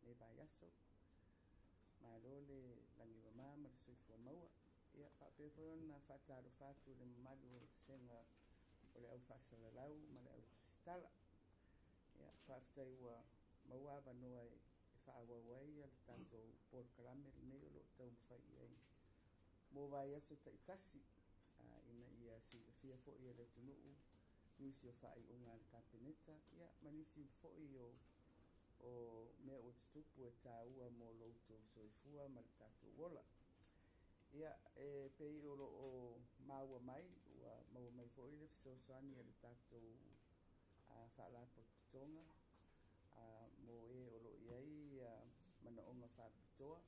Lenei vaiaso. Malo le lagi e mama ma le soifua maua. Ia, faapea foi ona faatalofa atu i le mamalu o le vasega o le au faasalalau ma le au tusitala. Ia, faafetai ua maua avanoa e faaauau ai le tatou polokalame lenei o lo o taumafai i ai mo vaiaso taitasi, ina ia silafia foi e le atunuu nisi o faaiuga a le Kapeneta, ia ma nisi foi o mea ua tutupu e taua mo lo outou soifua ma le tatou ola. Ia, e pei o lo o maua mai, ua maua mai foi le fesoasoani a le tatou Faalapotopotoga mo e o lo o i ai manaoga faapitoa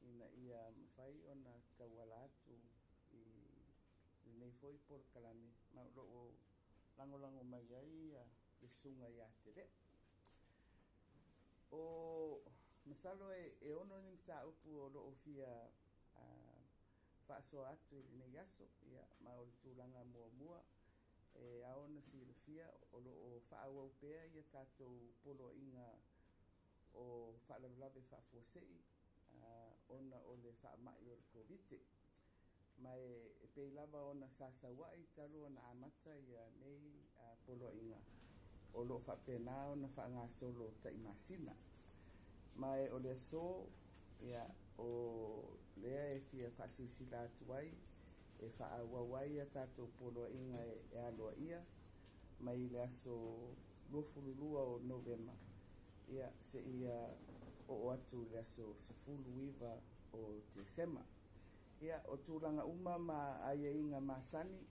ina ia mafai ona tauala atu i lenei foi polokalame, ma o lo o lagolago mai ai le susuga ia Telea. O masalo e 6 ni mataupu o lo o fia faasoa atu i lenei aso. Ia, ma o le tulaga muamua e ao ona silafia o lo o faaauau pea ia tatou poloaiga o faalavelave faafuasei ona o le faamai o le Koviti. Ma e pei lava ona sa sauai talu ona amata ia nei poloaiga o lo o faapena ona faagasolo tai masina. Ma o le aso, ia, o lea e fia faasilasila atu ai e faaauau ai a tatou poloaiga e aloaia mai le aso 22 o Novema, ia, seia oo atu i le aso 19 o Tesema. Ia, o tulaga uma ma aiaiga masani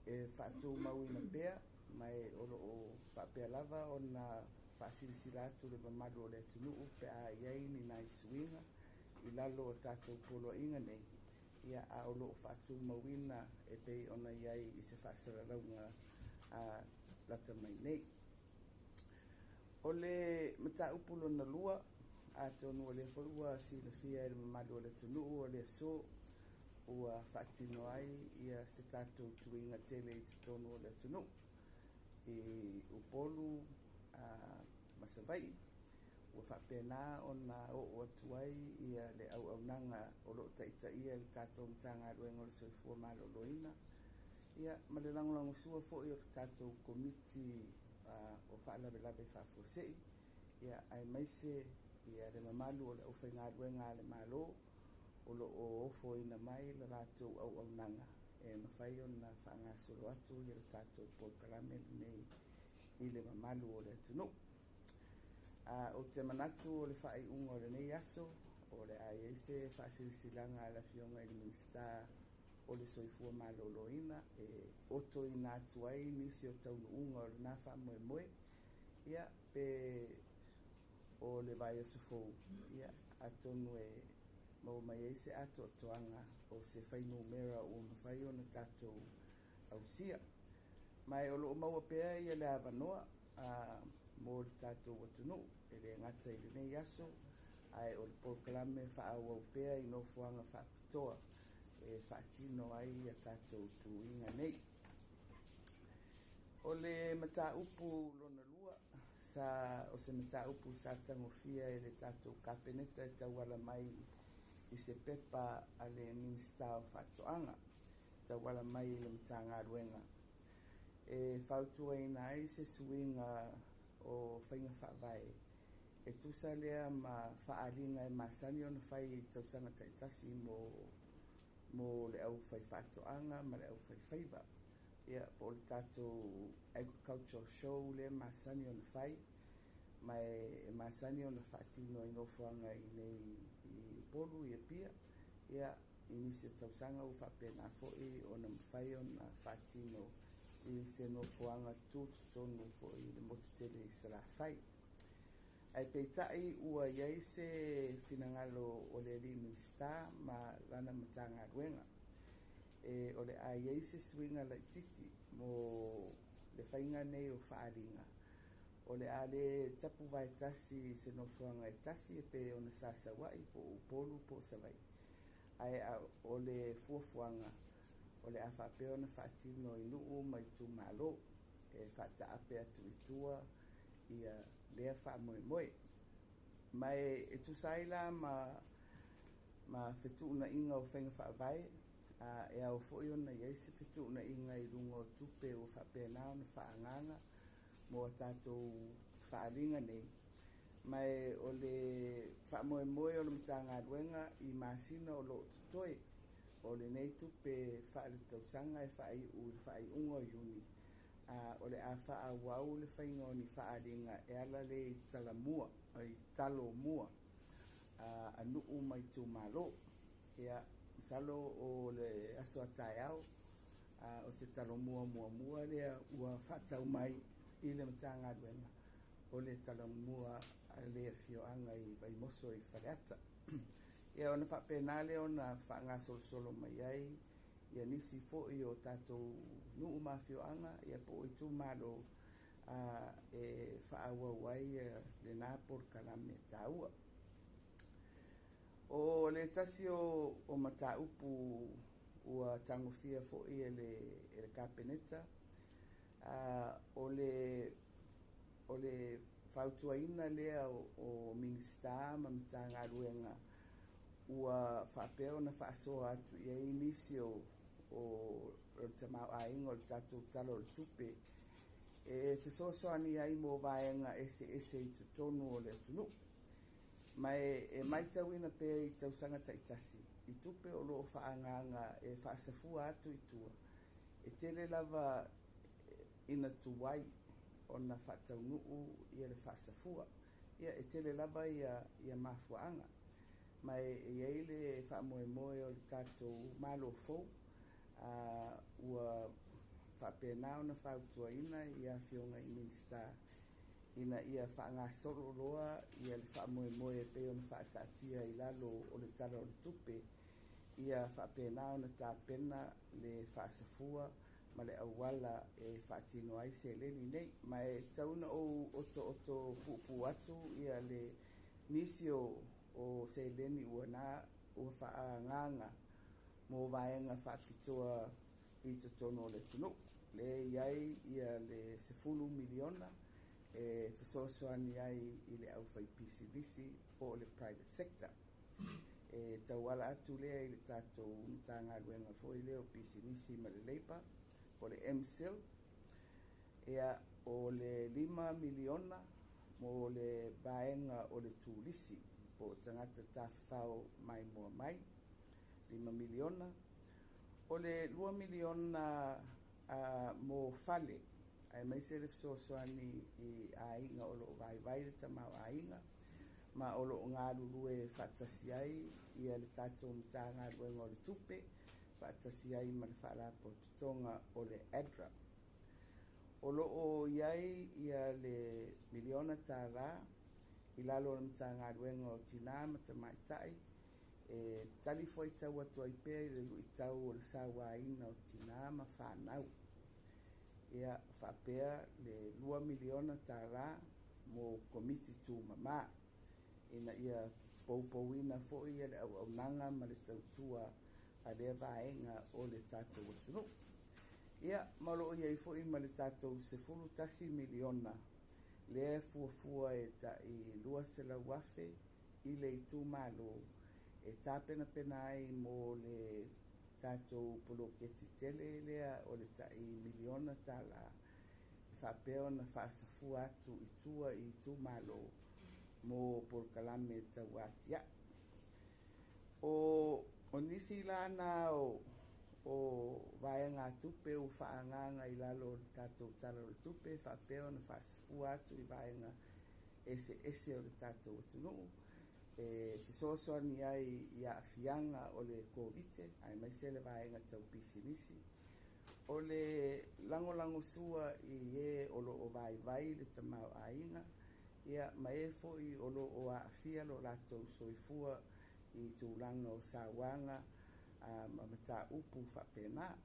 e faatumauina pea, ma o lo o faapea lava ona faasilasila atu le mamalu o le atunuu pe a i ai ni nai suiga i lalo o tatou poloaiga nei, ia, a o lo o faatumauina e pei ona i ai i se faasalalauga lata mai nei. O le mataupu lona lua, atonu o lea foi ua silafia e le mamalu o le atunuu, o le aso ua faatino ai ia se tatou tuiga tele i totonu o le atunuu i Upolu ma Savaii. Ua faapena ona oo atu ai ia le auaunaga o lo o taitaia le tatou Matagaluega o le Soifua Maloloina, ia, ma le lagolagosua foi o le tatou Komiti o Faalavelave Faafuasei, ia, aemaise ia le mamalu o le aufaigaluega a le Malo o lo o ofoina mai le latou auaunaga e mafai ona faagasolo atu ia le tatou polokalame lenei i le mamalu o le atunuu. Ou te manatu o le faaiuga o lenei aso o le a i ai se faasilasilaga a le Afioga i le Minisita o le Soifua Maloloina e otoina atu ai nisi o taunuuga o lena faamoemoe, ia, pe o le vaiaso fou, ia, atonu e maua mai ai se atoatoaga o se fuainumera ua mafai ona tatou ausia. Ma o lo o maua pea ia le avanoa mo le tatou atunuu, e le gata i lenei aso, ae o le polokalame faaauau pea i nofoaga faapitoa e faatino ai ia tatou tuiga nei. O le mataupu lona lua, sa o se mataupu sa tagofia e le tatou Kapeneta e tauala mai i se pepa a le Minisita o Faatoaga, tauala mai i le Matagaluega, e fautuaina ai se suiga o faiga faavae e tusa lea ma faaaliga e masani ona fai i tausaga taitasi mo le aufaifaatoaga ma le aufaifaiva, ia, po o le tatou agricultural show lea masani ona fai, ma e masani ona faatino i nofoaga i nei i Upolu i Apia. Ia, i nisi o tausaga ua faapena foi ona mafai ona faatino i se nofoaga tutotonu foi i le motu tele i Salafai. Ae peitai ua i ai se finagalo o le alii Minisita ma lana Matagaluega e o le a i ai se suiga laitiiti mo le faiga nei o faaaliga. O le a le tapuvae tasi i se nofoaga e tasi e pei ona sa sauai po o Upolu po o Savaii, ae o le fuafuaga o le a faapea ona faatino i nuu ma itumalo e faataape atu i tua ia lea faamoemoe. Ma e tusa ai la ma fetuunaiga o faiga faavae, e ao foi ona i ai se fetuunaiga i luga o tupe ua faapena ona faaagaaga mo a tatou faaaliga nei. Ma o le faamoemoe o le Matagaluega i masina o lo o totoe o lenei tupe faaletausaga e faaiu i le faaiuga o Iuni, o le a faaauau le faiga o ni faaaliga e ala lea i talomua a nuu ma itumalo. Ia, masalo o le aso a taeao o se talomua muamua lea ua faatau mai i le Matagaluega, o le talomua a le afioaga i Vaimoso i Faleata. Ia ona faapena lea ona faagasolosolo mai ai nisi foi o tatou nuu ma afioaga po o itumalo e faaauau ai lena polokalame taua. O le tasi o mataupu ua tagofia foi e le Kapeneta, o le fautuaina lea o Minisita ma Matagaluega ua faapea ona faasoa atu i ai nisi o le tamaoaiga o le tatou Tala o le Tupe e fesoasoani ai mo vaega eseese i totonu o le atunuu. Ma e matauina pea i tausaga taitasi i tupe o lo o faaagaaga e faasafua atu i tua, e tele lava ina tuai ona faataunuu le faasafua. Ia, e tele lava mafuaaga, ma e i ai le faamoemoe o le tatou Malo fou ua faapena ona fautuaina afioga i Minisita ina ia faagasolo loa le faamoemoe e pei ona faataatia i lalo o le Tala o le Tupe, ia faapena ona tapena le faasafua ma le auala e faatino ai seleni nei. Ma e tatau ona ou otooto puupuu atu le nisi o seleni ua faaagaaga mo vaega faapitoa i totonu o le atunuu. Lea e i ai le $10 miliona e fesoasoani ai i le aufaipisinisi po o le private sector, e tauala atu lea i le tatou Matagaluega foi lea o Pisinisi ma le Leipa po o le MCIL. Ia, o le $5 miliona mo le vaega o le turisi po o tagata tafafao maimoa mai, $5 miliona. O le $2 miliona mo fale aemaise le fesoasoani i aiga o lo o vaivai le tamaoaiga, ma o lo o galulue faatasi ai le tatou Matagaluega o le Tupe faatasi ai ma le Faalapotopotoga o le ADRA. O lo o i ai le $1 miliona i lalo o le Matagaluega o Tina ma Tamaitai e talifuaitau atu ai pea i le luitau o le sauaina o tina ma fanau. Ia, faapea le $2 miliona mo Komiti Tumama ina ia poupouina foi le auaunaga ma le tautua a lea vaega o le tatou atunuu. Ia, ma o lo o i ai foi ma le tatou $11 miliona lea e fuafua e tai $200,000 i le itumalo e tapenapena ai mo le tatou poloketi tele lea o le tai $1 miliona e faapea ona faasafua atu i tua i itumalo mo polokalame tau atiae. O nisi la na o vaegatupe ua faaagaaga i lalo o le tatou Tala o le Tupe e faapea ona faasafua atu i vaega eseese o le tatou atunuu e fesoasoani ai i aafiaga o le Koviti aemaise le vaega tau pisinisi. O le lagolagosua i e o lo o vaivai le tamaoaiga, ma e foi o lo o aafia lo latou soifua i tulaga o sauaga ma mataupu faapena.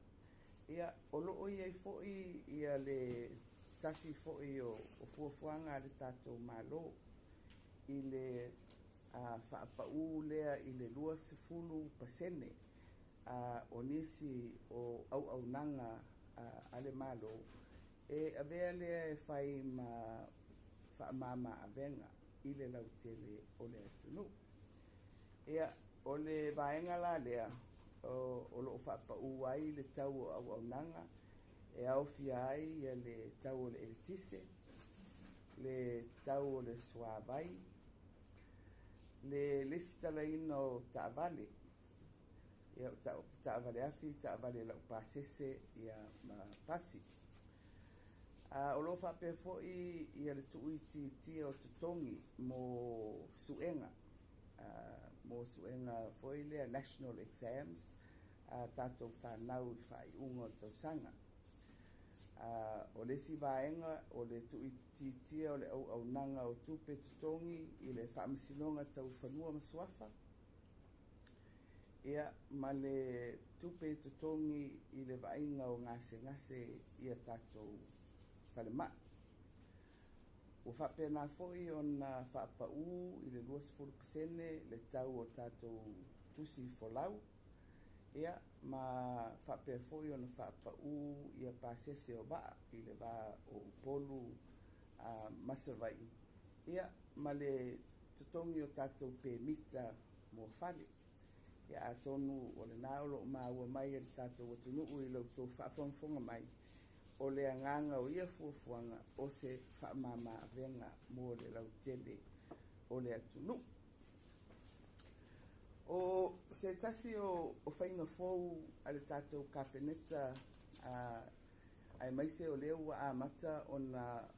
Ia, o lo o i ai foi le tasi foi o fuafuaga a le tatou Malo i le faapau lea i le 20% o nisi o auaunaga a le Malo e avea lea e fai ma faamama avega i le lautele o le atunuu. Ia, o le vaega la lea o loo faapau ai le tau o auaunaga e aofia ai le tau o le eletise, le tau o le suavai, le lesitalaina o taavale, ia o taavale afi, taavale laupasese ia ma pasi. O lo o faapea foi ia le tuuitiitia o totogi mo suega, mo suega foi lea national exams a tatou fanau i faaiuga o le tausaga. O le isi vaega o le tuuitiitia o le auaunaga o tupe totogi i le Faamasinoga Tau Fanua ma Suafa, ia ma le tupe totogi i le vaaiga o gasegase i a tatou falemai. Ua faapena foi ona faapau i le 20% le tau o tatou tusi folau, ia ma faapea foi ona faapau ia pasese o vaa i le va o Upolu ma Savaii, ia ma le totogi o tatou pemita mo fale. Ia atonu o lena o lo o maua mai e le tatou atunuu i la outou faafogafoga mai, o le agaga o ia fuafuaga o se faamama avega mo le lautele o le atunuu. O se tasi o faiga fou a le tatou Kapeneta, aemaise o lea ua amata ona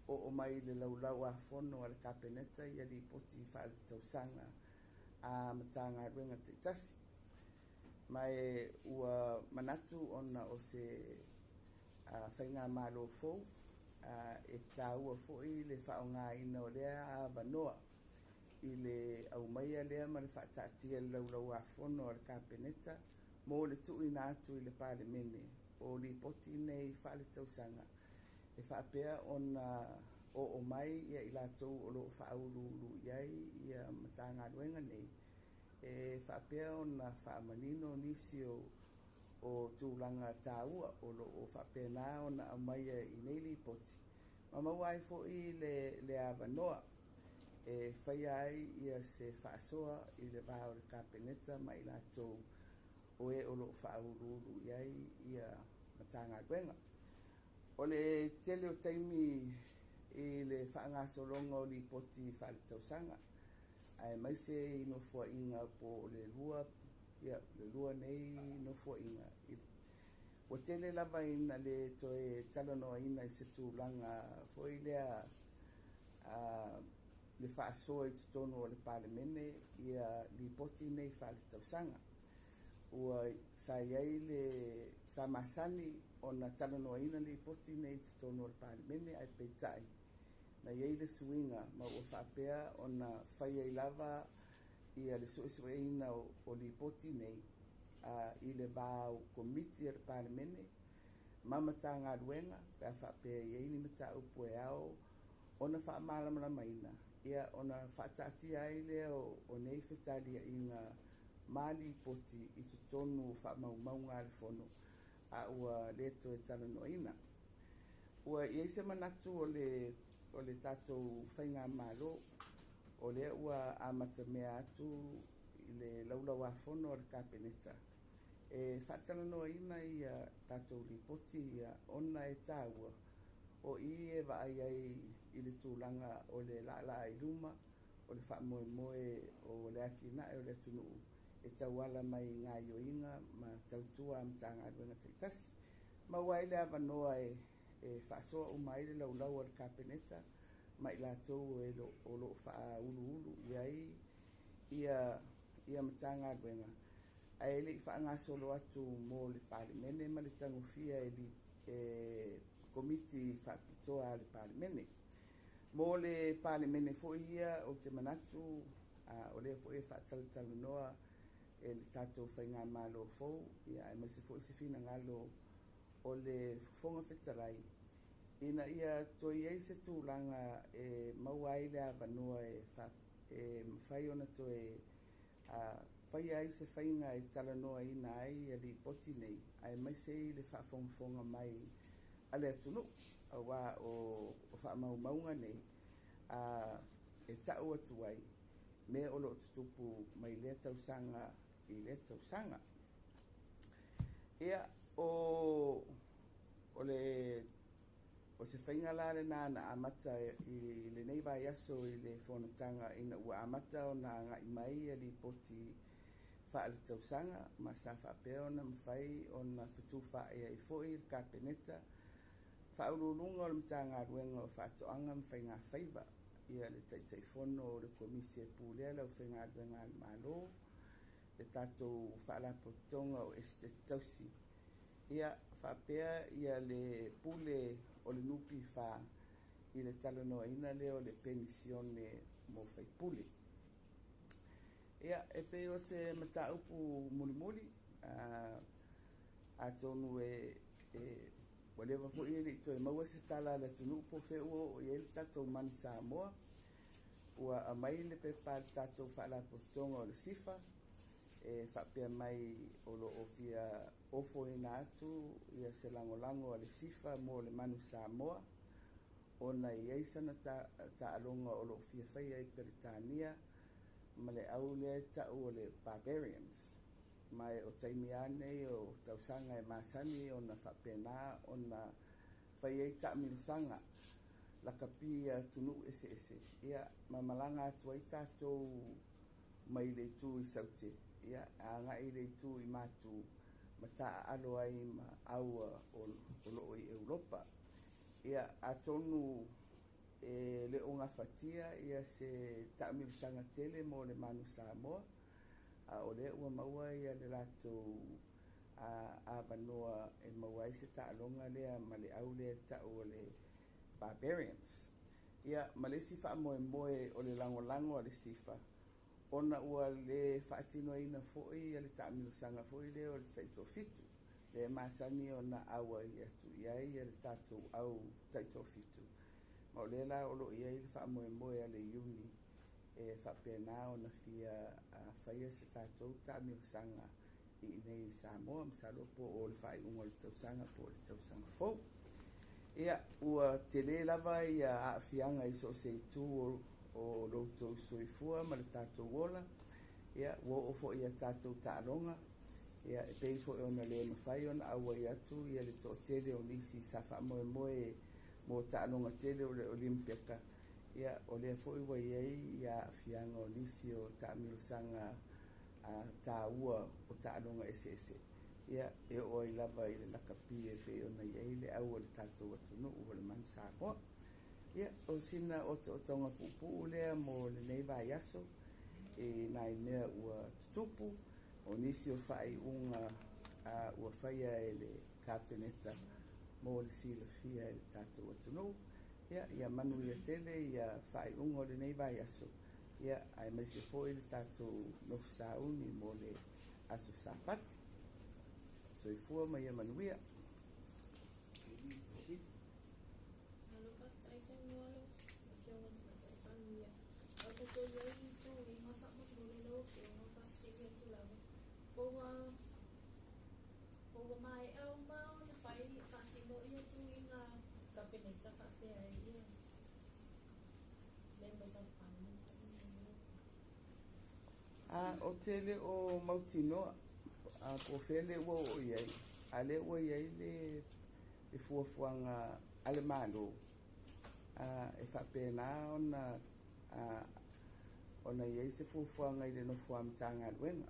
oo mai i le laulau-a-fono a le Kapeneta ia Lipoti Faaletausaga a Matagaluega taitasi. Ma ua manatu ona o se faigamalo fou, e taua foi le faaaogaina o lea avanoa i le aumaia lea ma le faataatia i le laulau-a-fono a le Kapeneta mo le tuuina atu i le Palemene o Lipoti nei Faaletausaga e faapea ona oo mai i latou o lo o faauluulu i ai Matagaluega nei, e faapea ona faamanino nisi o tulaga taua o lo o faapena ona aumaia i nei Lipoti, ma maua ai foi le avanoa e faia ai se faasoa i le va o le Kapeneta ma i latou o e o lo o faauluulu i ai Matagaluega. O le tele o taimi i le faagasologa o Lipoti Faaletausaga, aemaise i nofoaiga po o le lua, ia le lua nei nofoaiga, ua tele lava ina le toe talanoaina i se tulaga foi lea le faasoa i totonu o le Palemene ia Lipoti nei Faaletausaga. Ua sa i ai le sa masani ona talanoaina Lipoti nei i totonu o le Palemene, ae peitai na i ai le suiga ma ua faapea ona fai ai lava ia le suesueina o Lipoti nei i le va o Komiti a le Palemene ma Matagaluega pe a faapea e i ai ni mataupu e ao ona faamalamalamaina, ia ona faataatia ai lea o nei fetaliaiga ma Lipoti i totonu o faamaumauga a le Fono, a ua le toe talanoaina. Ua i ai se manatu o le tatou faigamalo o lea ua amatamea atu i le laulau-a-fono a le Kapeneta e faatalanoaina ia tatou Lipoti ia ona e taua o i e vaai ai i le tulaga o le laalaa i luma o le faamoemoe o le atinae o le atunuu e tauala mai i gaoioiga ma tautua a Matagaluega taitasi. Maua ai le avanoa e faasoa uma ai le laulau a le Kapeneta ma i latou o lo o faauluulu i ai ia Matagaluega, ae le i faagasolo atu mo le Palemene ma le tagofia e Komiti Faapitoa a le Palemene. Mo le Palemene foi ia, ou te manatu o lea foi e faatalatalanoa e le tatou faigamalo fou, aemaise foi se finagalo o le Fofoga Fetalai, ina ia toe i ai se tulaga e maua ai le avanoa e mafai ona toe faia ai se faiga e talanoaina ai Lipoti nei, aemaise i le faafogafoga mai a le atunuu, aua o faamaumauga nei e ta'u atu ai mea o lo'o tutupu mai lea tausaga i lea tausaga. Ia o le o se faiga la lenā na amata i lenei vaiaso i le fonotaga ina ua amata ona aga'i mai ia lipoti faaletausaga ma sa faapea ona mafai ona fetufaai ai foi le Kapeneta, Faauluuluga o le Matagaluega o Faatoaga ma Faigafaiva, ia le Taitaifono o le Komisi e Pulea le Aufaigaluega a le Malo, le tatou Faalapotopotoga o Esetete Tausi, ia faapea ia le Pule o le NPF i le talanoaina lea o le penisione mo faipule. Ia e pei o se mataupu mulimuli, atonu e ua leva foi e le i toe maua se tala a le atunuu po o fea ua oo i ai le tatou Manu Samoa. Ua aumai le pepa a le tatou Faalapotopotoga o le SIFA e faapea mai o lo o fia ofoina atu ia se lagolago a le SIFA mo le Manu Samoa ona e i ai sana taaloga o lo o fia faia i Peretania ma le au lea e ta'u o le Barbarians, ma o taimi lava nei o tausaga e masani ona faapena ona fai ai taamilosaga lakapi a atunuu eseese, ia ma malaga atu ai tatou mai le itu i Saute ia agai i le itu i Matu ma taaalo ai ma aua o lo o i Europa. Ia atonu e le o gafatia ia se taamilosaga tele mo le Manu Samoa, a o lea ua maua ia le latou avanoa e maua ai se taaloga lea ma le au lea e ta'u o le Barbarians. Ia ma le isi faamoemoe o le lagolago a le SIFA ona ua le faatinoina foi le taamilosaga foi lea o le Taitoafitu lea e masani ona auai atu i ai le tatou au Taitoafitu, ma o lea la o lo o i ai le faamoemoe a le Iuni e faapena ona fia faia se tatou taamilosaga i inei i Samoa, masalo po o le faaiuga o le tausaga po o le tausaga fou. Ia ua tele lava ia aafiaga i so o se itu o lo outou soifua ma le tatou ola. Ia ua oo foi i a tatou taaloga, ia e pei foi ona le mafai ona auai atu ia le toatele o nisi sa faamoemoe mo taaloga tele o le Olympeka. Ia o lea foi ua i ai ia aafiaga o nisi o taamilosaga taua o taaloga eseese, ia e oo ai lava i le lakapi e pei ona i ai le au o le tatou atunuu o le Manu Samoa. Ia o sina otootoga puupuu lea mo lenei vaiaso i nai mea ua tutupu, o nisi o faaiuga ua faia e le Kapeneta mo le silafia e le tatou atunuu. Ia ia manuia tele ia faaiuga o lenei vaiaso, ia aemaise foi le tatou nofo sauni mo le aso Sapati. Soifua ma ia manuia. Malo faafetai saunoa lau Afioga i le Tamaitai Palemia. A o tatou i ai i tuuiga faamolemole lau Afioga faafesili atu lava. Po ua po ua maea uma ona fai faatino ia tuuiga Kapeneta faapea ai ia Members of Parliament faamolemole lau Afioga. O te le o mautinoa po o fea le ua oo i ai, a lea ua i ai le fuafuaga a le Malo e faapena ona ona i ai se fuafuaga i le nofo a Matagaluega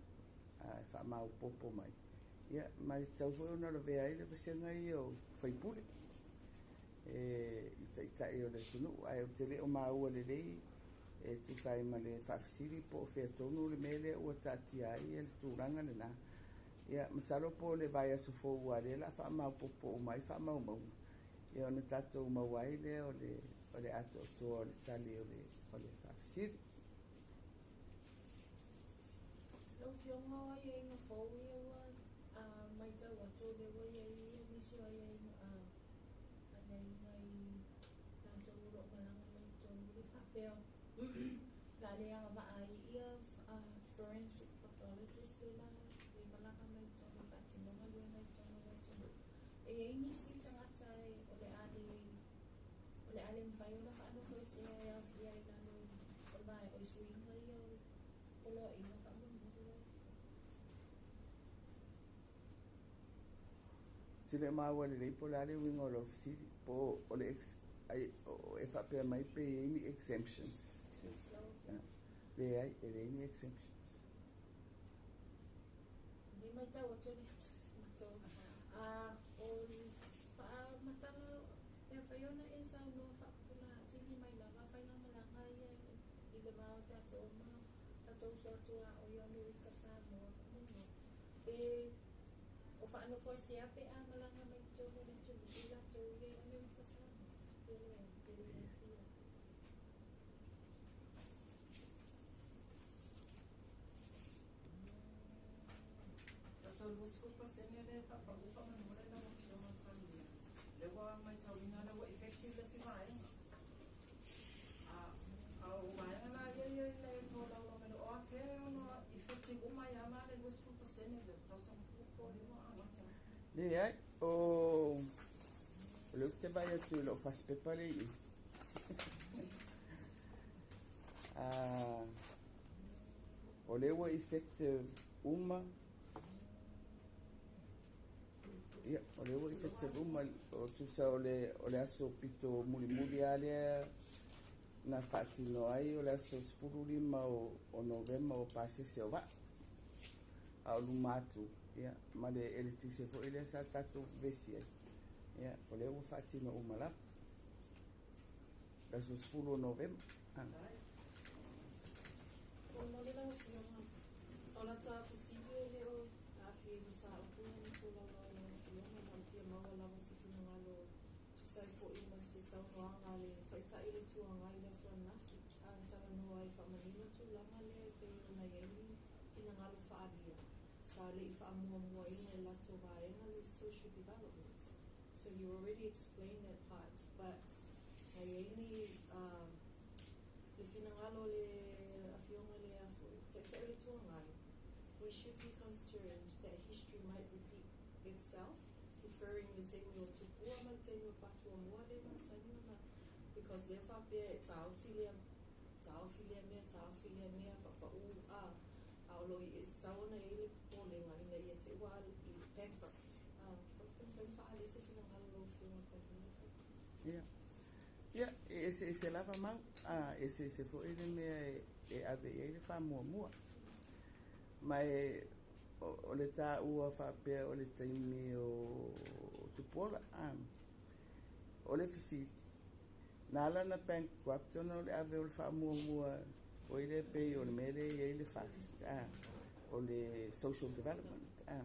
e faamaopoopo mai, ia ma e tatau foi ona lavea ai le vasega ia o faipule e i taitai o le atunuu, ae ou te le o maua lelei e tusa ai ma le faafesili po o fea tonu le mea lea ua taatia ai le tulaga lena. Ia masalo po o le vaiaso fou aua o lea o le a faamaopoopo uma ai faamaumauga, ia ona tatou maua ai lea o le atoatoa o le tali o le faafesili. Lau Afioga o aiaiga fou ia ua matau atu o lea ua i ai nisi o aiaiga aiaiga i latou o lo o malaga mai totonu le faapea o le a le agavaa ai ia forensic pathologist le la le malaga mai totonu e faatino galuega i totonu o le atunuu. E i ai nisi tagata o le a le mafai ona faanofoesea e aofia vae o i suiga ia o poloaiga faamolemole lau Afioga. Ou te le o maua lelei po o le a le uiga o lau fesili, po o le e faapea mai pe i ai ni exemptions? Lau Afioga. Leai, e leai ni exemptions. Nei matau atu e leai ma se isi matou o faamatala e mafai ona e saunoa faapupula atili mai lava faigamalaga ia i le va o tatou ma tatou uso atuaoi o Amerika Samoa faamolemole pe o faanofoesea pe a malaga mai totonu o le atunuu i latou ia i Amerika Samoa pe leai pe le aafia. Tatou 20% lea e faapau faamolemole lau Afioga i le Palemia, lea ua matauina lea ua effective le isi vaega. A o vaega la ia ia ina ia tolaulau mai loa, o afea e ono effective uma ai lava la le 20% lea, tausaga fou po o lea ua amata? Leai, o lea ou te vaai atu i lau fasipepa lea i i. O lea ua effective uma, ia, o lea ua effective uma, o tusa o le aso pito mulimuli lava lea na faatino ai o le aso 15 o Novema o pasese o vaa. A o luma atu, ia, ma le eletise foi lea sa tatou vevesi ai, ia, o lea ua faatino uma lava. Le aso 10 o Novema. Momoli lau Afioga, o lata fesili e le o aafia i mataupu ia na tolaulau e lau Afioga, na o le fia maua lava o se finagalo tusa ai foi ma se saunoaga a le Taitai o le Itu Agai i le aso ananafi, a na talanoa ai faamanino tulaga lea e pei ona i ai ni finagalo faaalia sa le i faamuamuaina e le latou vaega le social development. So you already explained that part, but na i ai ni le finagalo o le Afioga i le Taitai o le Itu Agai, we should be concerned that history might repeat itself, referring le taimi o Tupua ma le taimi o Patuamoa le masani ona, because lea faapea e taofi lea, taofi lea mea, taofi lea mea, faapau a, a o lo o e tatau ona i ai le popolega ina ia te ua bankrupt. Pe mafai ona faaali ai se finagalo lau Afioga i le Palemia? Ia. Ia, e eseese lava mau, a eseese foi le mea e ave i ai le faamuamua. Ma e o le taua faapea o le taimi o Tupuola, a o le fesili, na ala ona bankrupt ona o le ave o le faamuamua foi lea pei o le mea lea e i ai le FAST, a o le social development, a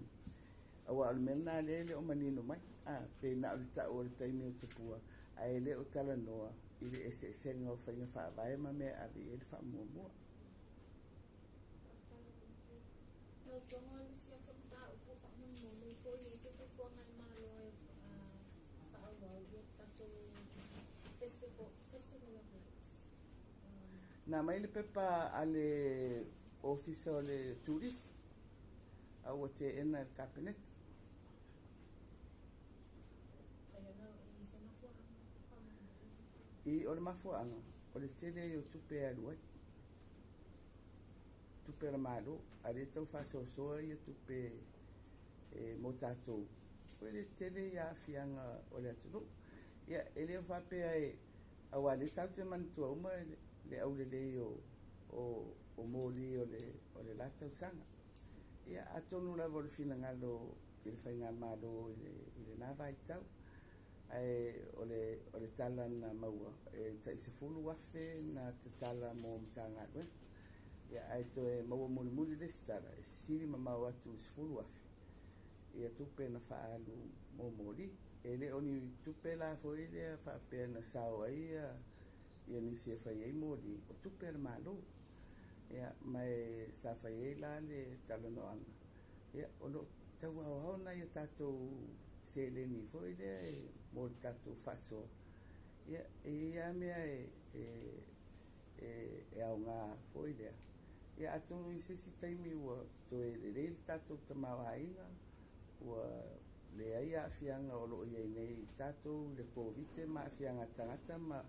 aua o le mea lena lea e le o manino mai, a pe na o le tau o le taimi o Tupua ae le o talanoa i le eseesega o faiga faavae ma mea e ave i ai le faamuamua. Faafetai lau Afioga. Lau Afioga, o le isi atu mataupu faamolemole po o i ai se fuafuaga a le Malo e faaauau ia tatou Festival of Lights. Na mai le pepa a le Ofisa o le Turisi, a ua teena e le Kapeneta. Fai ona i se mafuaaga faamolemole? I o le mafuaaga, o le tele ai o tupe e alu ai. Tupe a le Malo, a le tau faasoasoa ia tupe e mo tatou, o le tele ia aafiaga o le atunuu. Ia, e le o faapea e, aua o lea tatou te manatua uma le aulelei o moli o le la tausaga. Ia, atonu lava o le finagalo i le faigamalo i lena vaitau, ae o le tala na maua e tai 10,000 na tatala mo Matagaluega. Ia, ae toe maua mulimuli le isi tala e sili mamao atu i 10,000 ia tupe na faaalu mo moli. E le o ni tupe la foi lea faapea na sao ai ia nisi e fai ai moli, o tupe a le Malo. Ia, ma e sa fai ai la le talanoaga. Ia, o lo o tauaoao nai a tatou seleni foi lea e mo le tatou faasoa. Ia, e i ai lava mea e aoga foi lea. Ia, atonu i se isi taimi ua toe lelei le tatou tamaoaiga, ua leai aafiaga o lo o i ai nei i tatou le Koviti ma aafiaga tagata ma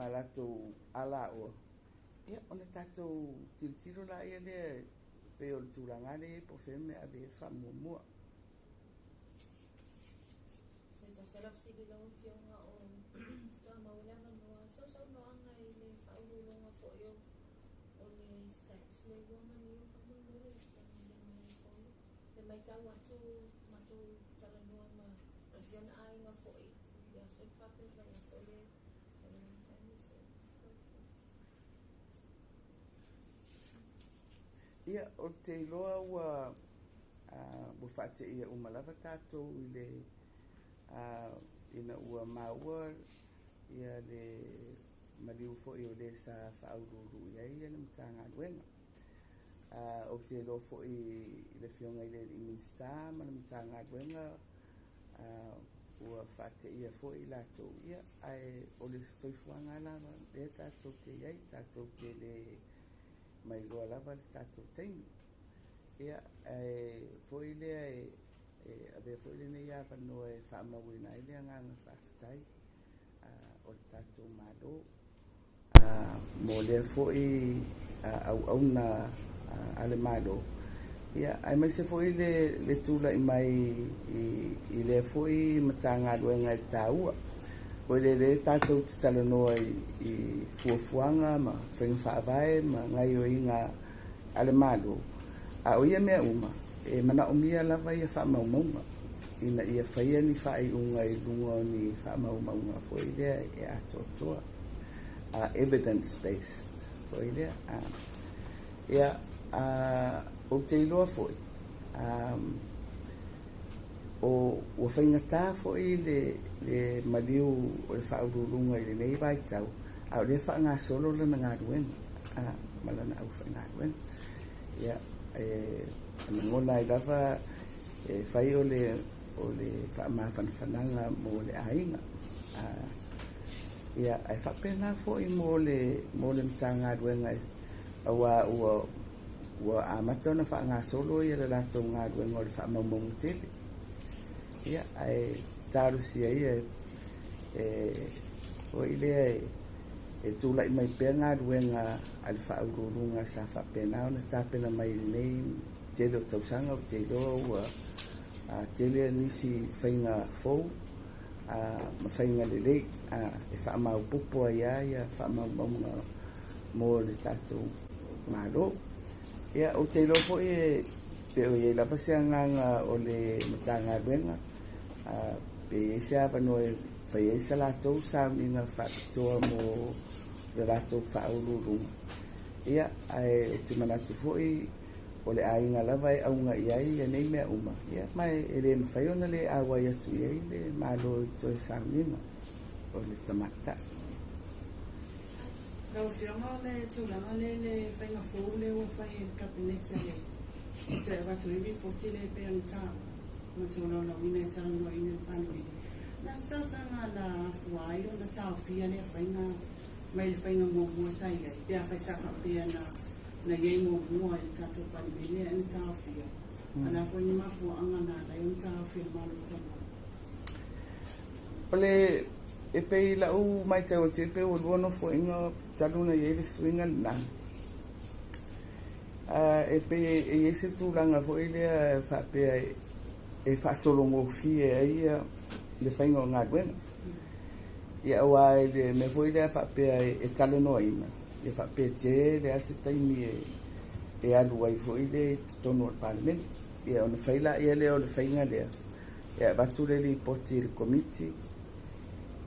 latou alaoa. Ia, ona tatou tilotilo laia lea pei o le tulaga lea e i ai po o fea le mea e ave i ai le faamuamua. Se tasi lava fesili lau Afioga o faatoa maua le avanoa sausaunoaga i le faauluuluga foi o le stats le ua manino faamolemole le foi le matau atu matou talanoa ma si ona aiga foi le aso le faapea le aso le Family Service. Ia, ou te iloa ua ua faateia uma lava tatou i le ina ua maua ia le maliu foi o le sa faauluulu i ai le Matagaluega. Ou te iloa foi i le Afioga i le Minisita ma le Matagaluega ua faateia foi latou, ia, ae o le soifuaga lava lea tatou te i ai, tatou te le mailoa lava le tatou taimi. Ia, ae foi lea e avea foi lenei avanoa e faamauina ai le agaga faafetai o le tatou Malo mo lea foi auauna a le Malo, ia, aemaise foi le tulai mai i lea foi Matagaluega e taua. O le lea tatou te talanoa i fuafuaga ma faiga faavae ma gaoioiga a le Malo, a o ia mea uma, e manaomia lava ia faamaumauga ina ia faia ni faaiuga i luga o ni faamaumauga foi lea e atoatoa, evidence based foi lea. Ia, ou te iloa foi o ua faigata foi le maliu o le faauluuluga i lenei vaitau, a o lea e faagasolo lana galuega ma lana aufaigaluega. Ia, e lagona ai lava e fai o le faamafanafanaga mo le aiga. Ia, ae faapena foi mo le Matagaluega, aua ua amata ona faagasolo ia le latou galuega o le faamaumauga tele. Ia, ae talosia ia e foi lea e tulai mai pea galuega a le faauluuluga sa faapena ona tapena mai i lenei tele o tausaga. Ou te iloa ua tele nisi faiga fou ma faiga lelei e faamaopoopo ai lava faamaumauga mo le tatou Malo. Ia, ou te iloa foi e pe o i ai lava se agaga o le Matagaluega pe i ai se avanoa e fai ai sa latou sauniga faapitoa mo le latou faauluuluga. Ia, ae ou te manatu foi o le aiga lava e auga i ai ia nei mea uma, ia, ma e le mafai ona le auai atu i ai le Malo i toe sauniga o le tamaitai. Lau Afioga, o le tulaga lea i le faiga fou lea ua fai e le Kapeneta le toe avatu ai lipoti lea pei ona taua ma tolaulauina e talanoaina i le Palemene. Na o se talosaga na afua ai ona taofia lea faiga mai le faiga muamua sa i ai, pe afai sa faapea na i ai muamua i le tatou Palemene ae na taofia. O le a foi ni mafuaaga na ala ai ona taofi e le Malo talu ai? O le e pei lau matau atu e pei ua lua nofoaiga talu ona i ai le suiga lena. E pei e i ai se tulaga foi lea faapea e faasologofie ai ia le faiga o galuega. Ia, aua i le mea foi lea faapea e talanoaina, ia faapea tele lava se taimi e alu ai foi lea i totonu o le Palemene. Ia, ona fai laia lea o le faiga lea, e avatu le lipoti i le Komiti,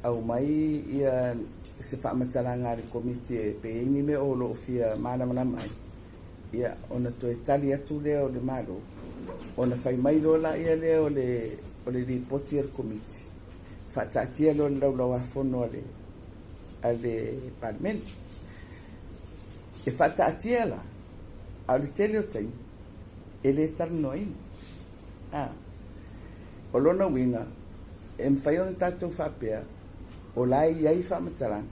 aumai ia se faamatalaga a le Komiti e pe i ai ni mea o lo o fia malamalama ai, ia, ona toe tali atu lea o le Malo, ona fai mai loa laia lea o le lipoti a le Komiti, faataatia loa i le Laulau-a-Fono a le Palemene. E faataatia la, a o le tele o taimi, e le talanoaina. O lona uiga, e mafai ona tatou faapea, o la e i ai faamatalaga,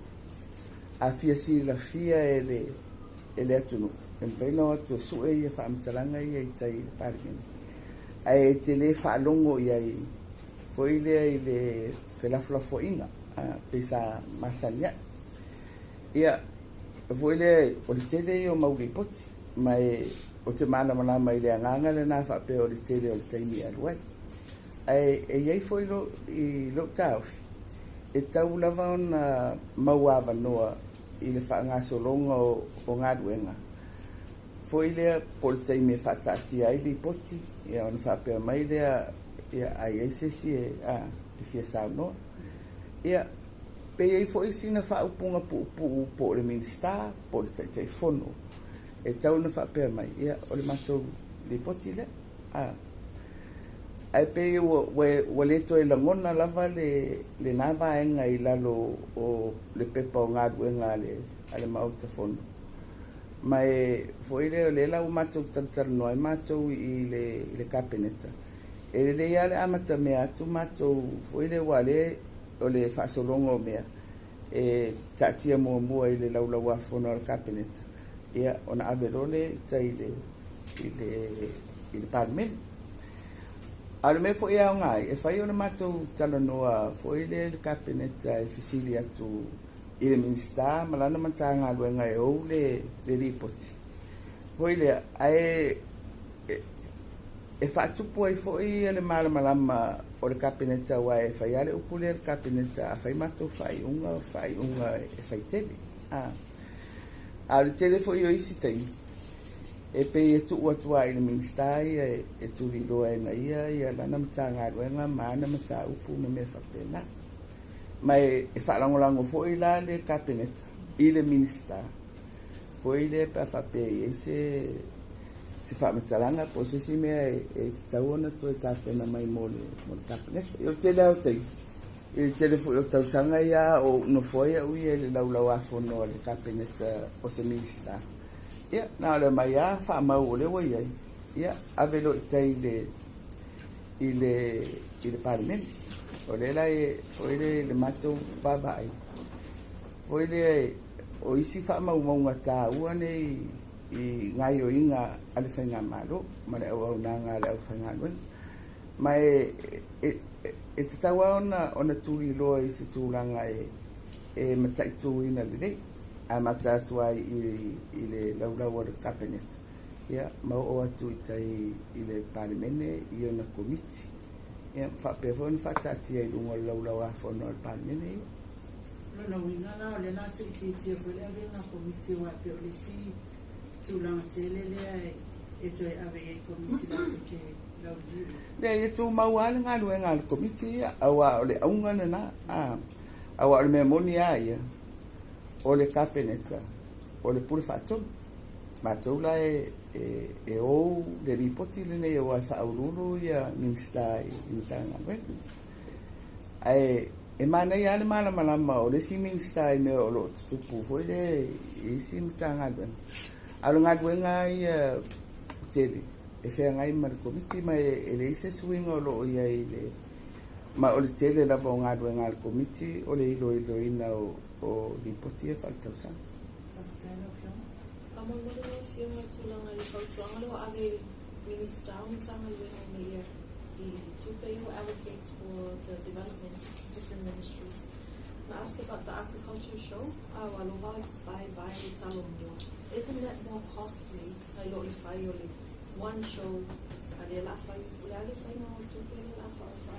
a fia silafia e le atunuu, e mafai ona o atu e sue ia faamatalaga ia i tai i le Palemene, ae te le faalogo i ai foi lea i le felafolafoaiga pei sa masani ai. Ia, Foi lea o le tele ia o mau lipoti, ma e ou te malamalama i le agaga lena faapea o le tele o le taimi e alu ai. Ae e i ai foi i lou taofi, e tau lava ona maua avanoa i le faagasologa o galuega. Foi lea po o le taimi e faataatia ai lipoti, ia ona faapea mai lea, ia a i ai se isi e fia saunoa. Ia, pe i ai foi sina faaupuga puupuu po o le Minisita po o le Taitaifono e tau ona faapea mai, ia o le matou lipoti lea. Ae pei ua le toe lagona lava lena vaega i lalo o le pepa o galuega a le Maota Fono. Ma e foi lea o lea la ua matou talatalanoa ai matou i le Kapeneta, e lelei lava le amatamea atu matou foi lea aua o lea o le faasologa o mea e taatia muamua i le laulau-a-fono a le Kapeneta, ia ona ave loa lea i tai i le Palemene. A o le mea foi e aoga ai, e fai ona matou talanoa foi lea i le Kapeneta e fesili atu i le Minisita ma lana Matagaluega e ou le lipoti. Foi lea, ae e faatupu ai foi le malamalama o le Kapeneta, aua e fai lava le upu lea i le Kapeneta, a fai matou faaiuga, o faaiuga e faitele. A o le tele foi o isi taimi, e pei e tuu atu lava i le Minisita ia e tuliloa e na ia lana Matagaluega ma ana mataupu ma mea faapena. Ma e faalagolago foi la le Kapeneta i le Minisita, foi lea pe a faapea e i ai se faamatalaga po o se isi mea e tatau ona toe tapena mai mo le Kapeneta. O le tele lava o taimi, i le tele foi o tausaga ia o ou nofo ai au ia i le laulau-a-fono a le Kapeneta o se Minisita, ia na o le aumai lava faamau o lea ua i ai, ia ave loa i tai i le Palemene. O lea la e foi le matou vaavaai, foi lea o isi faamaumauga taua nei i gaoioiga a le faigamalo ma le auaunaga a le aufaigaluega. Ma e tatau lava ona tuliloa i se tulaga e mataituina lelei, amata atu ai i le laulau a le Kapeneta, ia ma oo atu i tai i le Palemene i ona komiti. Ia faapea foi ona faataatia i luga o le laulau-a-fono a le Palemene ia. O lona uiga la o lea o le a tuuitiitia foi le avega a komiti aua e pei o le isi tulaga tele lea e toe ave i ai i komiti latou te lauliliuina. Leai, e tumau lava le galuega a le komiti ia, aua o le auga lena. Aua o le mea moni lava ia, o le Kapeneta, o le pule faatonu. Matou la e ou le lipoti lenei aua e faauluulu ia Minisita i Matagaluega. Ae e manaia lava le malamalama o le isi Minisita i mea o lo o tutupu foi lea i isi Matagaluega. A o le galuega ia tele e feagai ma le komiti, ma e leai se suiga o lo o i ai le ma o le tele lava o galuega a le komiti o le iloiloina o lipoti ia faaletausaga. Faafetai lau Afioga. Faamolemole lau Afioga i tulaga i le fautuaga lea ua ave i Minisita o Matagaluega ina ia i tupe ia ua allocate for the development of different ministries. And I ask about the agriculture show, ua aloha vaevae le talo mua. Isn't that more costly nai lo le fai o le one show a lea la fai, o le a le faiga o tupe lea la faaofa?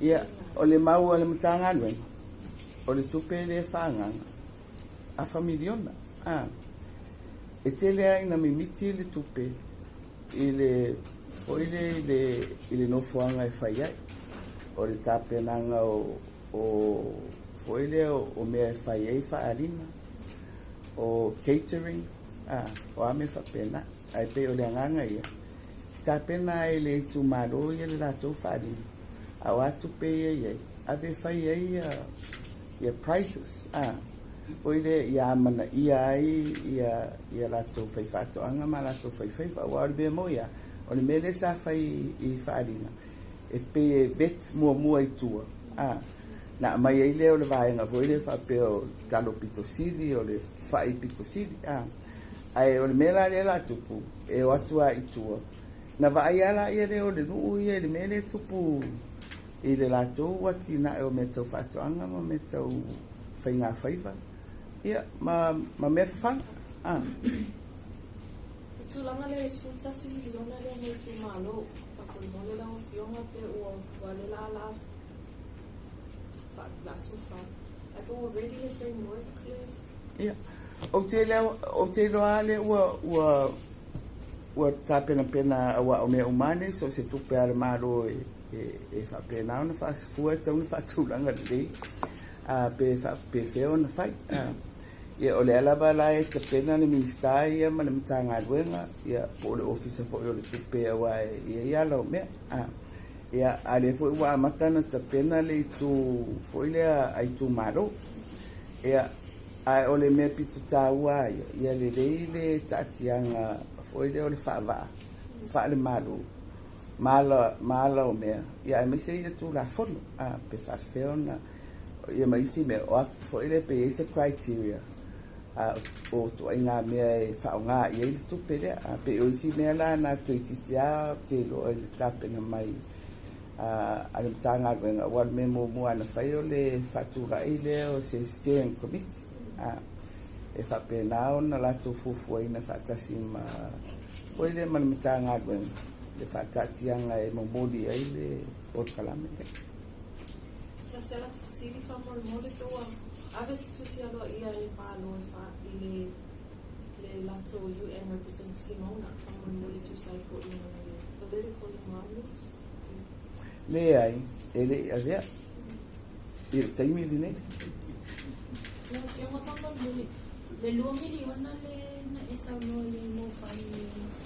Ia, o le mau a le Matagaluega, o le tupe lea faaagaaga, afa miliona. E tele lava ina mimiti le tupe i le foi lea i le nofoaga e fai ai. O le tapenaga o foi lea o mea e fai ai faaaliga, o catering, o a mea faapena. Ae pei o le agaga ia, tapena ai e le itumalo ia le latou faaaliga, a o a tupe ia i ai, ave e fai ai ia prizes, foi lea ia amanaia ai ia latou faifaatoaga ma latou faifaiva. Aua o le mea moi lava, o le mea lea sa fai i faaaliga, e pei e vet muamua i tua, na aumai ai lea o le vaega foi lea faapea o talo pito sili, o le fai pito sili. Ae o le mea la lea la tupu, e o atu lava i tua, na vaai lava laia lea o le nuu ia i le mea lea e tupu i le latou atinae o mea tau faatoaga ma mea tau faigafaiva. ia, ma mea fafaga. Le tulaga lea i 11 miliona lea mo itumalo, faamolemole lau Afioga pe ua lea la tufa, ae pe ua ready le framework lea? Ia, ou te iloa lava lea ua tapenapena auā o mea uma lava nei, so o se tupe a le Malo e faapena ona faasafua e tatau ona faatulaga lelei pe faapefea ona fai. Ia o lea lava la e tapena le Minisita ia ma le Matagaluega, ia po o le Ofisa foi o le Tupe auā e i ai ala o mea. Ia, a o lea foi ua amata ona tapena le itu foi lea a itumalo. Ia, ae o le mea pito taua lava ia, ia lelei le taatiaga foi lea o le faavaa faale-Malo ma ala o mea, ia aemaise ia Tulafono, pe faapefea ona, ia ma isi mea, o a foi lea pe i ai se criteria o ituaiga mea e faaaoga i ai le tupe lea. Pei o isi mea la na toeitiiti lava ou te iloa i le tapena mai a le Matagaluega, aua o le mea muamua lava na fai o le faatulai lea o se steering committee e faapena ona latou fuafuaina faatasi ma foi lea ma le Matagaluega le faataatiaga e momoli ai le polokalame lea. Tasi lava lata fesili faamolemole pe ua ave se tusi aloaia e le Malo e fa i le latou UN representative Simona faamolemole tusa ai foi ma le political environment. Leai, e le i avea i le taimi lenei. Lau Afioga faamolemole, le 2 miliona le na e saunoa i ai mo fai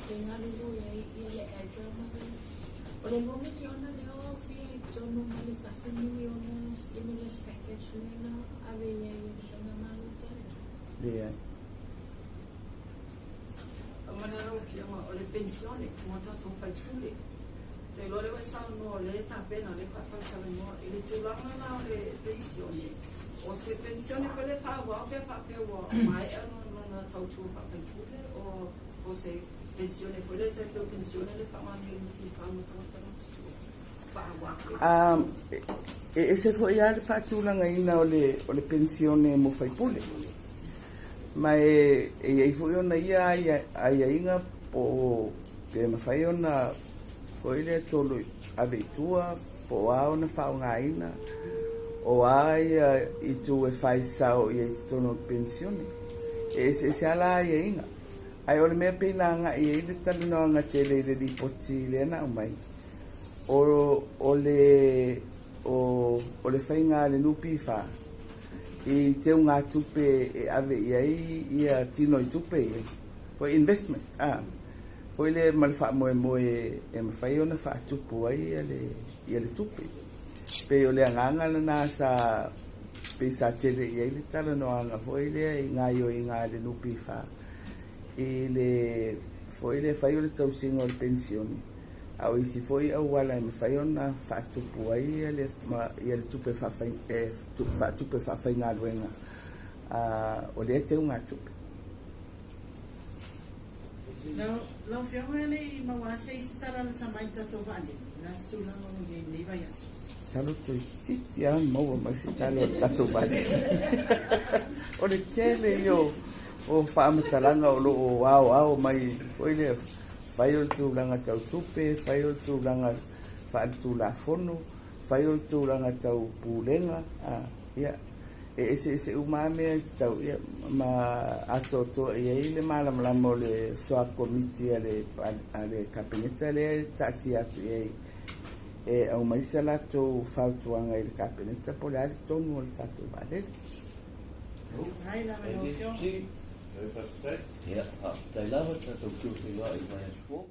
e galulue ai ia le ADRA ma le o le 2 miliona lea o aofia i totonu ma le 1 miliona stimulus package lea na ave i ai e le Faigamalo talu. Leai. Faamalie lau Afioga, o le penisione mo tatou faipule. Ou te iloa o lea ua e saunoa o lea e tapena, o lea e faatalatalanoa. I le tulaga la o le penisione, o se penisione foi lea e faaauau pe a faapea ua maea lona tautua faafaipule, o se penisione foi lea e tai pei o penisione lea e faaaoga nei e le NPF mo tagata matutua faaauau pea? E ese foi lava le faatulagaina o le penisione mo faipule. Ma e i ai foi ona ia aiaiga po o pe mafai ona foi lea tolo ave i tua, po o a ona faaaogaina, o a ia itu e fai sao i ai i totonu o le penisione. E eseese lava la aiaiga. Ae o le mea pei na agai ai le talanoaga tele i le lipoti lea na aumai, o le faiga a le NPF i teugatupe e ave i ai ia tino i tupe ia, foi investment, foi lea ma le faamoemoe e mafai ona faatupu ai ia le tupe. Pei o le agaga lena sa pei sa tele i ai le talanoaga foi lea i gaoioiga a le NPF i le foi lea fai o le tausiga o le penisione, a o isi foi auala e mafai ona faatupu ai ia le tupe faatupe faafaigaluega o lea teugatupe. Lau Afioga e le i maua lava se isi tala lata mai i le tatou vaalele, o le a se tulaga ua i ai i lenei vaiaso? Masalo toeitiiti lava maua mai se tala o le tatou vaalele. O le tele ia o faamatalaga o lo o aoao mai foi lea, fai o le tulaga tau tupe, fai o le tulaga faaletulafono, fai o le tulaga tau pulega, ia, e eseese uma lava mea e tatau ia ma atoatoa i ai le malamalama o le soa komiti a le Kapeneta lea e taatia atu i ai e aumai se latou fautuaga i le Kapeneta po o le a le tonu o le tatou vaalele. Hai lava lau Afioga. Ia, faafetai lava tatou teu feiloai i vaiaso fou.